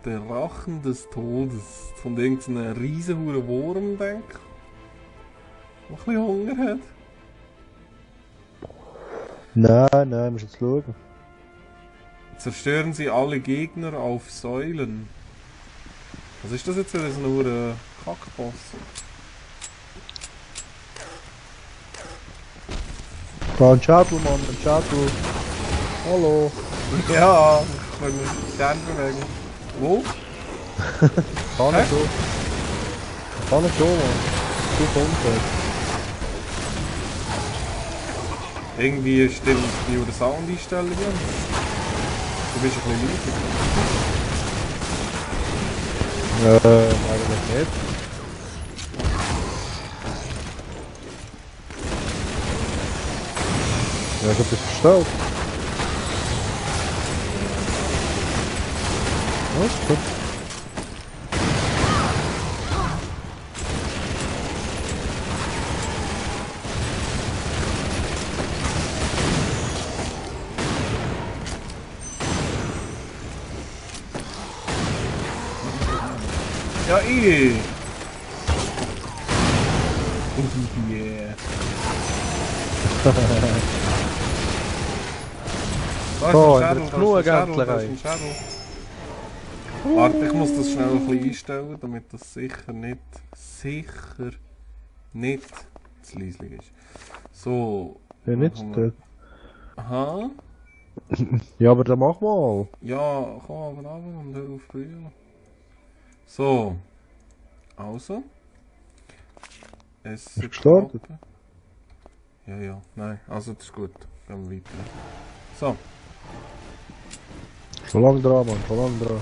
Der Rachen des Todes. Von irgendeinem riesen Wurm, denke ich. Der ein bisschen Hunger hat. Nein, musst jetzt schauen. Zerstören Sie alle Gegner auf Säulen. Was ist das jetzt wieder? So ein Kackboss? Da ein Schädel, Mann, ein Schädel. Hallo. Ja, ich kann mich gerne bewegen. Wo? Kann ich so. Kann ich so, Mann. Du kommst jetzt. Irgendwie stimmt die oder Soundeinstellungen. Du bist ein bisschen leise. Eigentlich nicht. Ja, ich hab das verstellt. Was? Gut. Ja, yeah. Da ist So, ein Schädel, jetzt da genug ist ein Schädel, endlich, da ist ein Schädel. Warte, ich muss das schnell ein bisschen einstellen, damit das sicher nicht zu leislich ist. So. Ja, nicht dort. Aha. Ja, aber dann mach mal. Ja, komm aber runter und hör auf brüllen. So. Also. Es ist gestartet. Ja, nein, also das ist gut. Gehen wir weiter. So. Schon lange dran, Mann, schon lange dran.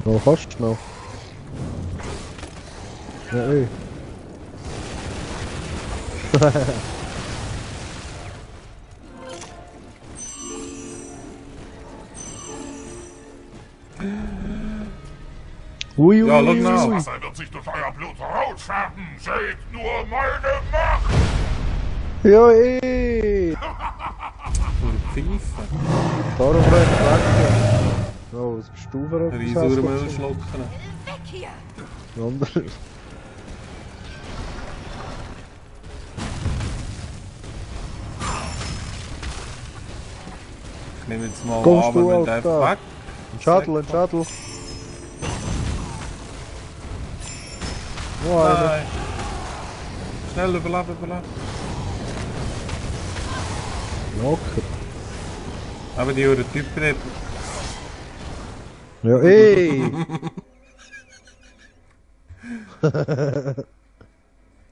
Noch fast noch. Ja, ey. Ui, Ja, schau mal. Das Wasser wird sich durch euer Blut rot färben. Seht nur meine Macht! Ja, ey. Oder Pfeife. Darum brennt weg. Oh, was bist du für ein Riesenurmüll schlucken. Weg hier! Andere. Ich nehme jetzt mal Kommst an, du, wenn der Alter? weg. Ein Schädel, ein Schädel. Oh, einer. Nein. Schnell überleben. Locker. Aber die oder Typen dort. Ja, ey.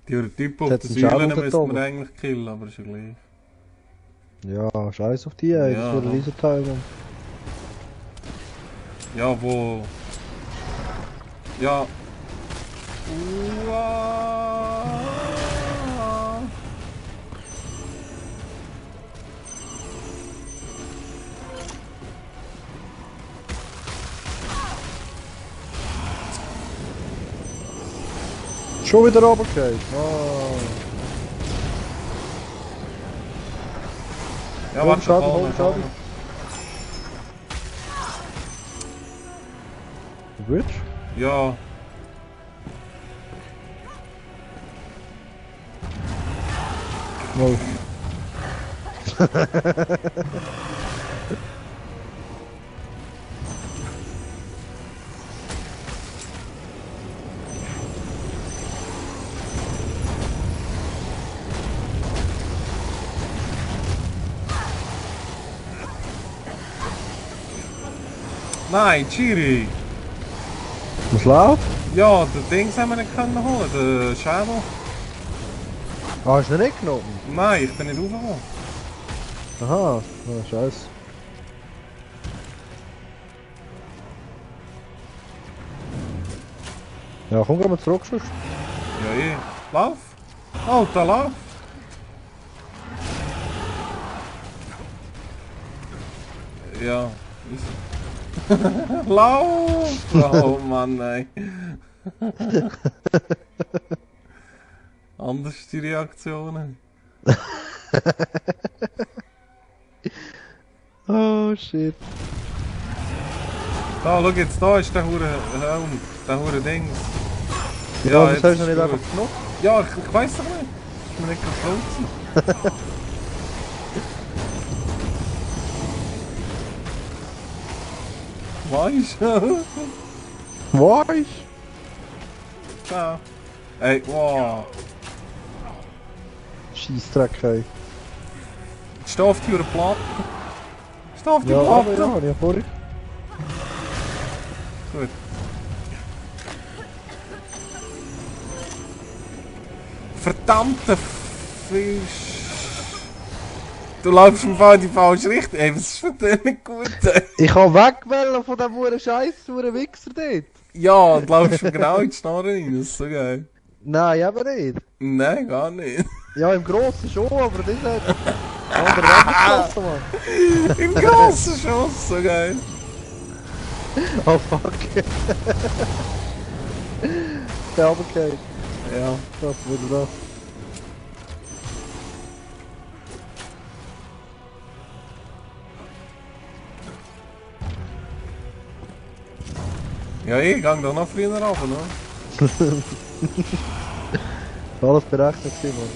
Die oder Typen auf Hat den einen Schädel Säulen dort müssten oben. wir eigentlich killen, aber ist ja gleich. Ja, scheiß auf die, ey. Ja. Das ist ein Riesenteil, Mann. Ja, wo... Ja... Uah. Schon wieder runtergefallen. Ah. Ja, warte, Schaden, vorne, hol Schaden. Gut. Ja. No. Nein, Chiri! Was läuft? Ja, den Dings haben wir nicht können holen, den Schädel. Ah, hast du ihn nicht genommen? Nein, ich bin nicht raufgekommen. Aha, ah, scheiße. Ja, komm, gehen wir zurück, sonst. Ja, lauf! Alter, lauf! Ja, lauf! Oh Mann, ey. Anders die Reaktionen. Oh shit. Da, schau jetzt, da ist der hure Helm, der hure Dings. Ja, das jetzt hast du ist nicht gut. einfach genug. Ja, ich weiss doch nicht. Ist mir nicht geflogen. Weißt du? Weißt? Ja. Ey, wow. Scheissdreck, ey. Steh auf die Platte. Steh auf die Ja, aber Platte. ja, hab ich ja vorhin. Gut. Verdammte Fisch. Du läufst im Fall in die falsche Richtung. Ey, was ist für dich nicht gut? Ey? Ich kann wegwählen von dem verdammten Scheiß, verdammten Wichser dort. Ja, und läufst mir genau in die Schnorre rein. Das ist so geil. Nein, eben nicht. Nein, gar nicht. Ja, im Grossen schon, aber das hat... andere Wände geschossen, Mann. Im grossen Schuss, so geil. Oh fuck. Der runtergefallen. Ja. Das wieder das. Ja, ich gang doch noch früher runter, ne? Alles berechnet gewesen, Mann.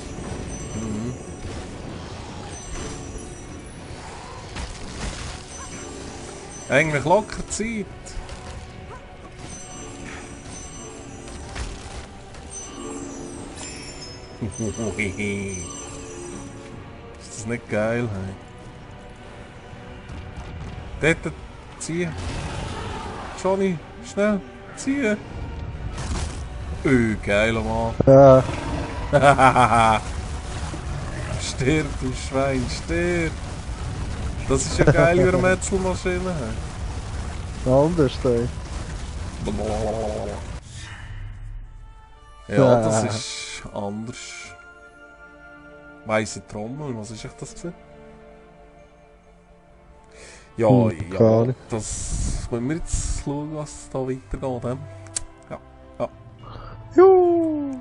Eigentlich locker Zeit. Ist das nicht geil, hey? Dort ziehen. Johnny, schnell, ziehen. Geiler Mann. Ja. Stirb, du Schwein, stirb. Das ist eine geile Metzelmaschine. Anders, ey. Ja, das ist anders. Weisse Trommel, was ist echt das gewesen? Ja, keine ja, Ahnung. das wollen wir jetzt schauen, was da weitergeht. Ja, ja. Juhu!